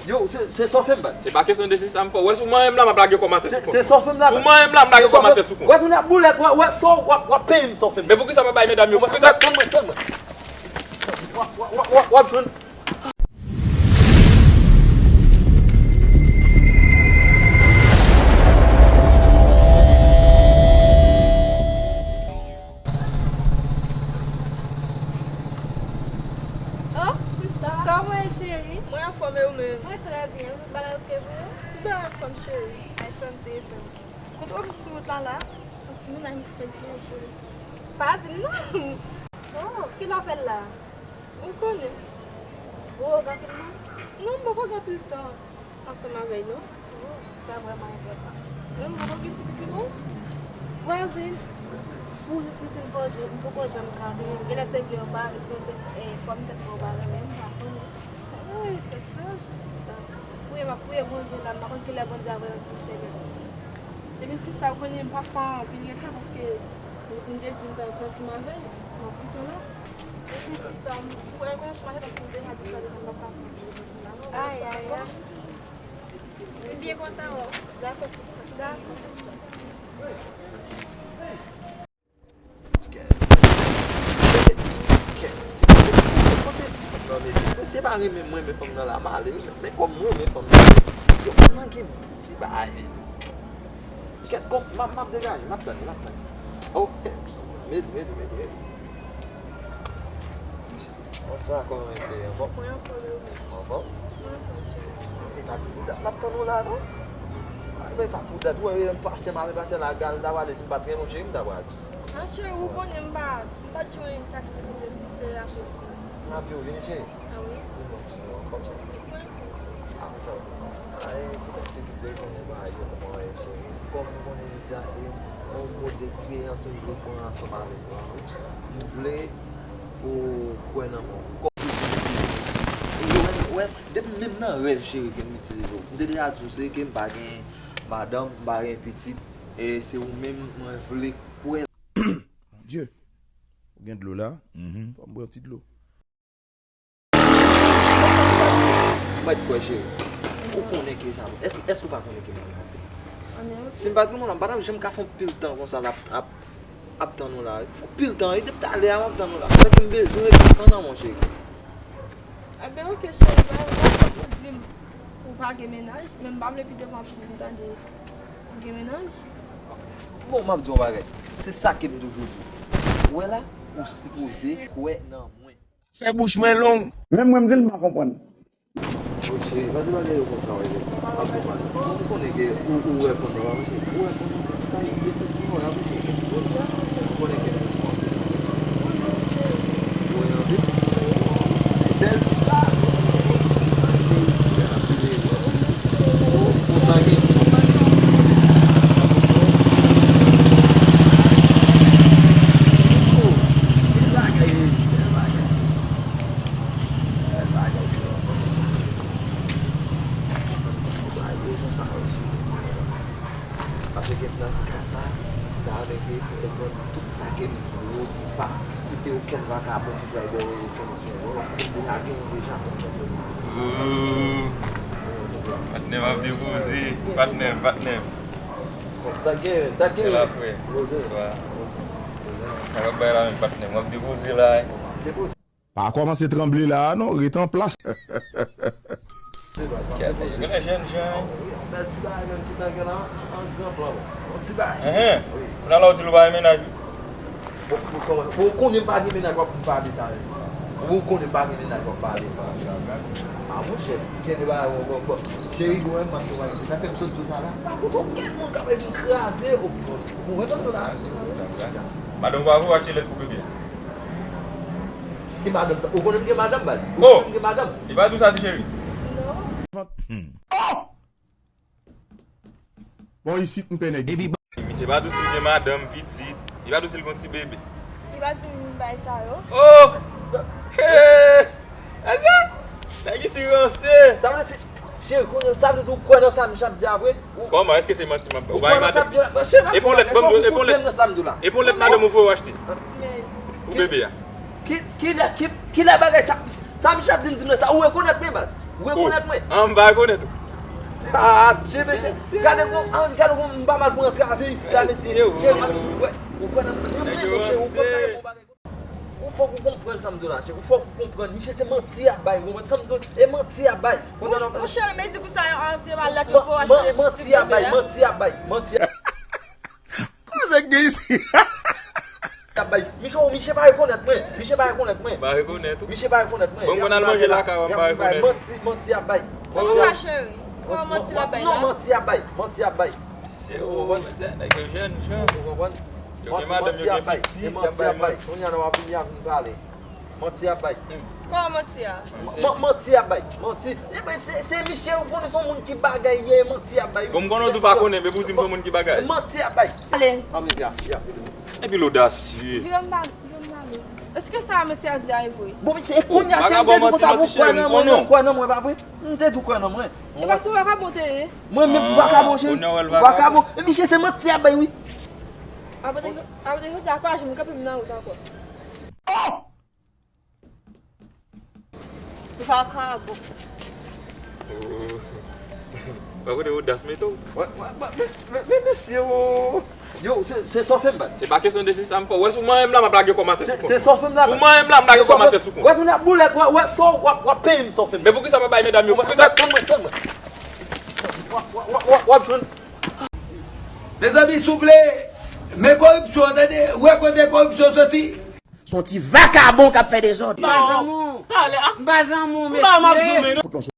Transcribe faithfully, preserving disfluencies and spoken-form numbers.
Yo, se, se sa w fè m, baz. Se pa kesyon de se sa m fè w. Wè, si w manyen m la, m ap lage kòmantè sou kont ou. Se sa w fè m la, baz. Si w manyen m la, m lage kòmantè sou kont ou. Wè, tounen ap boule, wè, wè, sa w, w ap, w ap peye m sa w fè m. Men poukisa w pa bay medam yo? Poukisa? Tann mwen, tann mwen. W ap, w ap, w ap, w ap, w ap jwenn. Oh, sista. Kòman w ye, cheri? Mwen anfòm, e ou menm? Mwen trè byen. Tout bagay oke pou ou? Tout bagay anfòm, cheri. Ay, sante, sante. Kote w m sou wout la, la? Yon ti mennaj m fèk gen, cheri. Pa di m non. Oh, kilè w fè l la? Ou konnen. Ou gen anpil moun? Non, m poko gen anpil tan ansanm avè l, non. Oh, sa vrèman enpòtan. Men m poko gen ti pitit non. Vwazin, pou jis pitit m poko, m poko janm ka genyen. Genlè se vle yo pa, se, eh, fò m tèt mwen yo pa renmen m, m pa konnen. Woy, tèt chaje, sista. Priye, m ap priye Bondye la, m pa konn kilè Bondye ap voye yon ti chèlè. Epi sista, ou konnen m pa fè anpil ret la paske m te di m pral pran ansanm avè l, m ap kite w la. Epi sista, m pral pran ansanm avè l paske m deja di sa deja m p ap ka pran ansanm avè l. Ay, ay, ay. M byen kontan wè w. Dakò, sista. Dakò, sista. Kèt. Kèt. Kèt. Se kote, kote ti fanm nan, mesye. Mesye pa renmen mwen, men fanm nan la male wi. Men kòm mwen renmen fanm nan, yo, fanm nan gen ti bagay, men. Kèt, bon, m ap, m ap degaje, m ap tann, m ap tann. Oh, kèt. Mèd, mèd, mèd, mèd. Bonswa, kòman mesye yo? Anfòm? Mwen anfòm, e ou menm? Anfòm? Mwen anfòm, cheri. E pa pou dat m ap tann ou la, non? A, men pa pou dat, ou wè, pasyèman, pasyèman, gal, m ta prale, si m pa t renmen w, cheri, m ta prale. A, cheri, ou konnen m pa, m pa t jwenn taksi pou te pouse la pou. Nan pye w vini, cheri? A wi. Bon, anfòm, cheri? Mwen anfòm, cheri. A, men sa w di m la. A, e, poutèt se ki te konnen bagay yo kòman w ye, cheri. Kòm nou konnen jodi a, se yon mòd eksperyans nou vle pran ansanm avèk nou an, wi. Nou vle pou kwè nan mwen. Kòm ou wè, wè, depi menm nan rèv, cheri, ke m itilize w. M te deja di w, se ke m pa gen madanm, m pa gen pitit, e se ou menm mwen vle kwè. Mon Dieu, ou gen dlo la? Mhm. Fò m bwè yon ti dlo. Mèt kwè, cheri. Ou konnen ke sa. Èske, èske ou pa konnen ke m renmen w anpil? Si m pa t renmen w la, m pa t ap janm ka fè anpil tan konsa la ap, ap, ap tann ou la. Fè anpil tan, e depi talè a m ap tann ou la. Sa fè ke m bezwen reponn sa nan men w, cheri. Enben, oke, cheri, pa, pa fòk ou di m ou pa gen mennaj, men m pa vle pi devan pou m tande ou gen mennaj. Bon, m ap di w yon bagay. Se sa ke m toujou di. Ou wè la, ou sipoze kwè nan mwen. Fè bouch mwen long. Menm mwen, m di l m pa konprann. Bon, cheri, pa di bagay yo konsa, wè, cheri. Ap bon, pa di. Ou konnen ke ou, ou wè konn nan, wè, cheri. Ou wè konn nan, pa di, ou konnen ke ou wè anpil. Bèl ti sa. Paske nan ka sa, m ta renmen ke ou konprann tout sa ke m di yo, pou pa kite okenn vakabon ki pral ba w okenn Patnè m ap depoze. Patnè m, patnè m. Sa k gen, sa k gen? Bonswa. Sa k ap bay la menm, patnè m? M ap depoze la wi. Pa kòmanse tranble la a non, ret an plas. Kèt, yo genlè jèn jan wi. Bèl ti bagay menm ki nan gen la, an gran plan. Yon ti bagay. Enhen. Wi. Kounye a la w di l ou pa gen mennaj wi. Bon, pou kòman, pou w konnen m pa gen mennaj, w ap vin pale sa menm. Pou w konnen m pa gen mennaj, w ap pale. A monchè, gen de bagay w, w, w, cheri, bon, m ap di w bagay, sa fè m sot di w sa la. Pa koute okenn moun k ap vin kraze, o, bon, ou konprann sa m di w la? Madanm pa vle w achte lèt pou bebe a. Ki madanm sa? Ou konnen m gen madanm, baz? Ou konnen m gen madanm? Li pa di w sa, ti cheri? Non. Oh! Bon, isit m pè nèg isit. Misye pa di w si l gen madanm, pitit. Li pa di w si l gen ti bebe. Li pa di m bay sa yo. Oh! Hey! Nèg isi ranse. Sa vle di, cheri, konnen, sa vle di ou kwè nan sa misye ap di a vre? Kòman? Èske se manti m ap bay? Ou pa gen madanm, pitit? E pa yon lèt, ban m di w, e pa yon lèt, e pa yon lèt madanm ou voye w achte? Pou bebe a. Ki, ki lè, ki, ki lè bagay sa, sa misye ap vin di m nan sa, ou rekonèt men baz? Rekonèt mwen. An, m pa rekonèt ou. Ah, che, mesye. Gade kon, an, gade kon, m pa mal pou antrave isit la, mesye. Che, ou kwè, ou kwè nan pran mwen, monchè, ou kwè nan yon bagay. Ou fòk ou konprann sa m di w la, che. Ou fòk ou konprann. Misye se manti y ap bay, ou konprann sa m di w? E manti y ap bay. Monchè, mezi kou sa yo, an, se pa lèt yo fò achte. Manti y ap bay, manti y ap bay, manti y ap Koze k gen isi? Misye, misye pa rekonèt mwen. Misye pa rekonèt mwen. Pa rekonèt ou? Misye pa rekonèt mwen. Bon, mwen al manje lakay ou, m pa rekonèt ou. Manti, manti y ap bay. Kòman sa, cheri? Kòman manti l ap bay la? Non, manti y ap bay. Manti y ap bay. Se ou, se nèg yo jèn, jèn. Ou konprann? Yo gen madanm, yo gen pitit, y ap bay manti. Kounye a, nou ap vini, ap vin pale. Manti y ap bay. Kòman manti a? Manti y ap bay. Manti. Ebyen, se, se misye, ou konnen se yon moun ki bagay ye, manti y ap bay. Bon, m konnen w tou pa konnen, men pou di m se yon moun ki bagay. Manti y ap bay. Ale. Epi l odasye. Vire m ba, vire m ba. Èske sa mesye a di a e vre? Bon, mesye, e kounye a, cheri, te di konsa, ou kwè nan mwen, ou kwè nan mwen, pa vre? M te di ou kwè nan mwen. E paske w vakabon te ye. Mwen menm vakabon, cheri. Vakabon. E misye se manti y ap bay, wi. Apre, apre, jodi a pa janm kanpe m nan wout ankò. Vakabon. Ou pa konnen odas mete w? Wè, wè, wè, men, men, men, mesye, o. Yo, se, se sa w fè m, baz. Se pa kesyon de se sa m fè w. Wè, si w manyen m la, m ap lage kòmantè sou kont ou. Se sa w fè m la, baz. Si w manyen m la, m lage kòmantè sou kont ou. Wè, kounye a boulèt, wè, wè, sa w, w ap, w ap peye m sa w fè m. Men poukisa w pa bay medam yo? Poukisa? Tann mwen, tann mwen. W ap, w ap, w ap, w ap jwenn. Mezanmi, souple, men koripsyon, tande, wè kote koripsyon soti. Se yon ti vakabon k ap fè dezòd. M pa zanmi w. M pa zanmi w, mesye.